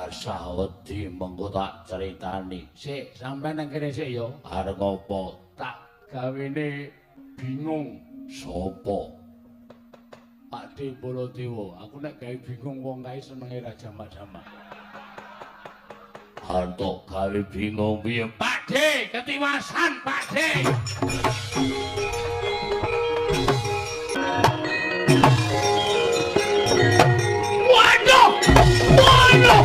Rasah wedi mengko tak critani. Sik, sampean nang kene sik ya. Arep ngopo? Tak gawene bingung. Sopo? Pak De Baladewa. Aku nek gawe bingung wong kae senenge ra jamak-jamak. Antuk gawe bingung piye? Pak De, ketiwasan Pak De. Waduh! Waduh!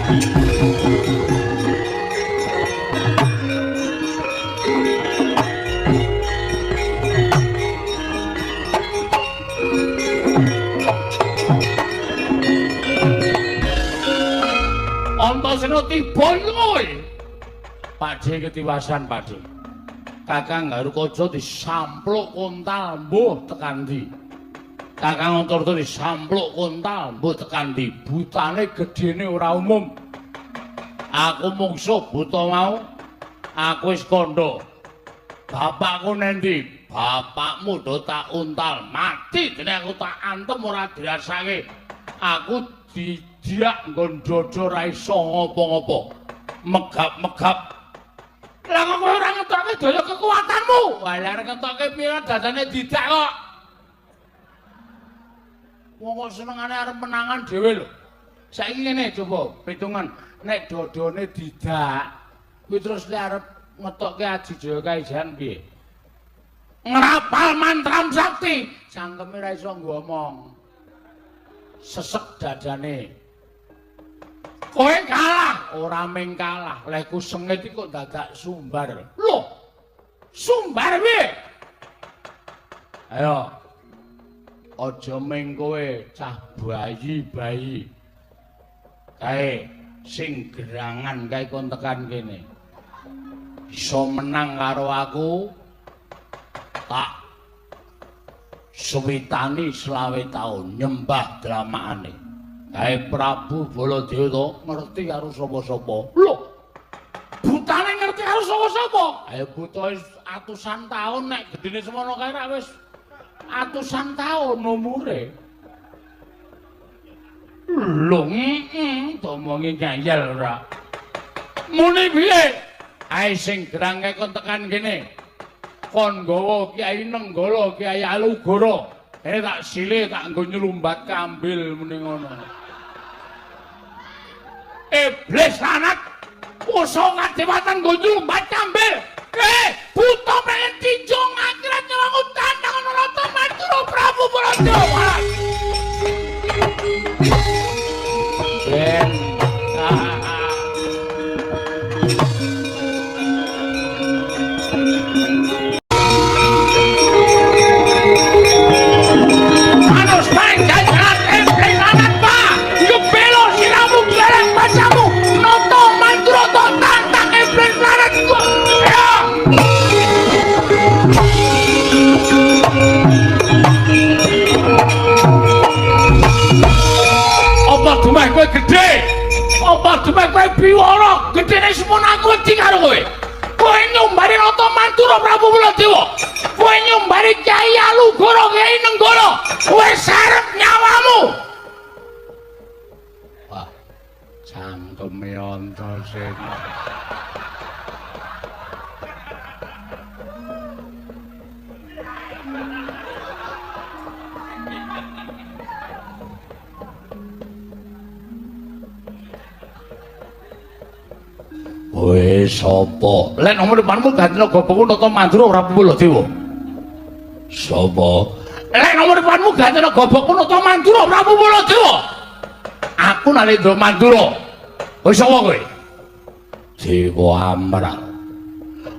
Antasena tiba kowe. Pak De ketiwasan Pak De. Kakang Garukaja disampluk kontal mbuh tekan ndi. Kakang Antarta disampluk kontal mbuh tekan ndi. Butane gedene ora umum. Aku mungsuh buta mau. Aku wis kandha. Bapakku nendi? Bapakmu do tak untal mati dene aku tak antem ora dirasake. Aku didiak nggon dada ra iso ngopo-ngopo. Megap-megap. Lah kok kowe ora ngetokke daya kekuatanmu? Wah, lah arep ngetokke piye dadane didak kok. Wong kok senengane arep menangan dhewe lho. Saiki ngene coba pitungan, nek dodone didak kuwi terus lek arep ngetokke Aji Jaya Kaijan piye? Ngrapal mantram sakti, cangkeme ra iso ngomong. Sesek dadane. Kowe kalah, ora ming kalah, lehku sengit iki kok dadak sumbar. Loh. Sumbar piye? Ayo. Aja ming kowe cah bayi-bayi. Kae sing gerangan kae kon tekan kene. Iso menang karo aku tak suwitani 25 taun nyembah dramakane. Kae Prabu Baladewa to ngerti karo sapa-sapa. Lho. Butane ngerti karo sapa-sapa? Ayo buta wis atusan taun nek gedene semono kae rak wis atusan taun umure. Lho, domongi ngayal ora. Muni piye? Ae sing gerang kae kon tekan kene. Kon nggawa Kyai Nenggala, Kyai Alugoro. Tak silih tak nggo nyelumbat kambil muni ngono. Iblis anak puso kadewatan nggo nyelumbat kambil. Buta pengen tinjung akhirat nyawangu tandang Nata Mandura Prabu Baladewa. Ben. Kowe gedhe. Apa dumeh kowe biwara? Gedhene semono aku wedi karo kowe. Kowe nyumbari Nata Mandura Prabu Baladewa. Kowe nyumbari Kyai Alugoro, Kyai Nenggala. Kowe sarep nyawamu. Wah, cangkeme Antasena. Kowe sapa? Lek nomor depanmu ganti gobokku Nata Mandura Prabu Baladewa. Sapa? Lek nomor depanmu ganti gobokku Nata Mandura Prabu Baladewa. Aku Nalendra Mandura. Kowe sapa kowe? Dewa Amral.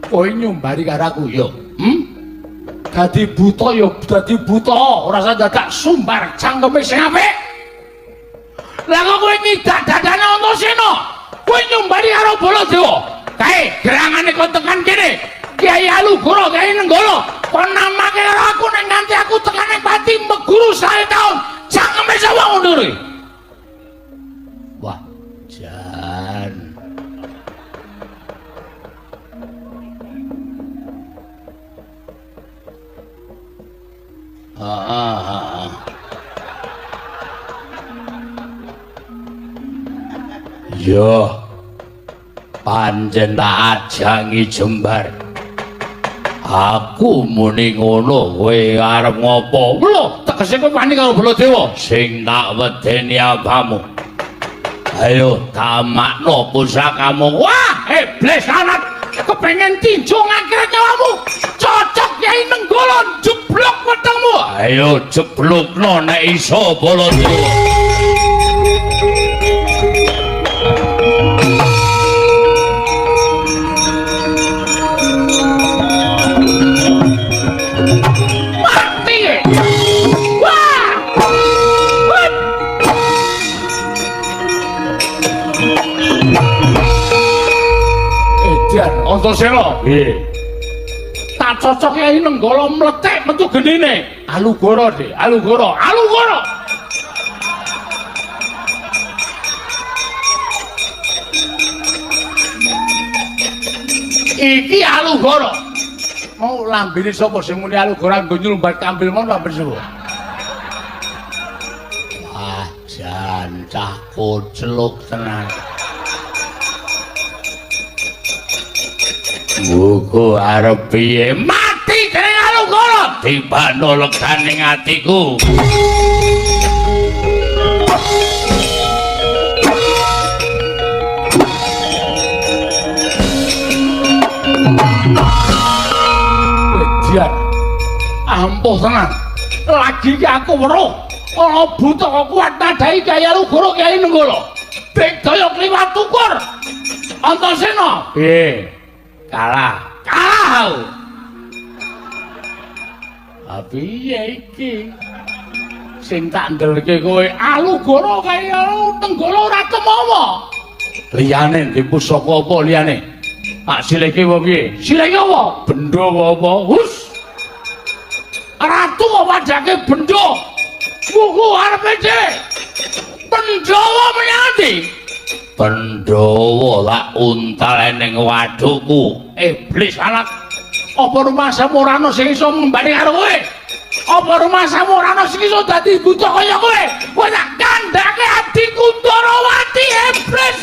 Kowe nyumbari karo aku ya? Dadi buta ya dadi buta, ora usah dadak sumbar cangkeme sing apik. Lah kok kowe ngidak dadane Antasena? Kowe nyumbari karo Baladewa. Kae gerangane kon tekan kene. Kyai Alugoro, Kyai Nenggala, kon namake karo aku nek nganti aku tekan ning pati meguru 100 taun. Cangkeme sapa ngono kuwi? Wah, jan. Yo. Pancen tak ajangi jembar. Aku muni ngono, kowe arep ngopo? Lho, tegese kowe wani karo Baladewa? Sing tak wedeni apamu? Ayo tamakno pusakamu. Wah, iblis anak, kepengen tinju ngakhirat nyawamu. Cocok Kyai Nenggala jeblok wetengmu. Ayo jeblokno nek iso Baladewa. Antasena. Nggih. Tak cocok Kyai Nenggala mlethek metu genine. Alugoro, Dik. Alugoro. Alugoro. Iki Alugoro. Mau lambene sapa sing muni Alugoro nggo nyumbat kambil mau lambene sapa? Wah, jan cah koceluk tenan. Buku arep piye? Mati dening Alugoro. Tibano leganing atiku. Wedian. Ampuh tenan. Lagi iki aku weruh ana buta kok kuat nadai Kyai Alugoro Kyai Nenggala. Digdaya kliwat ukur. Antasena. Piye? Kalah. Kalah aku. Ha piye iki? Sing tak ndelke kowe Alugoro kaya Nenggala ora temowo. Liyane ndi pusaka apa liyane? Tak silihke apa piye? Silihke apa? Benda apa? Hus. Ratu kok padake benda. Muku arepe dhewe. Pandhawa menyang ndi? Pandhawa lak untal ning wadukku. Iblis anak. Apa rumasamu ora ana sing iso ngembani karo kowe? Apa rumasamu ora ana sing iso dadi buta kaya kowe? Kowe tak kandhake Adi Kuntarawati iblis.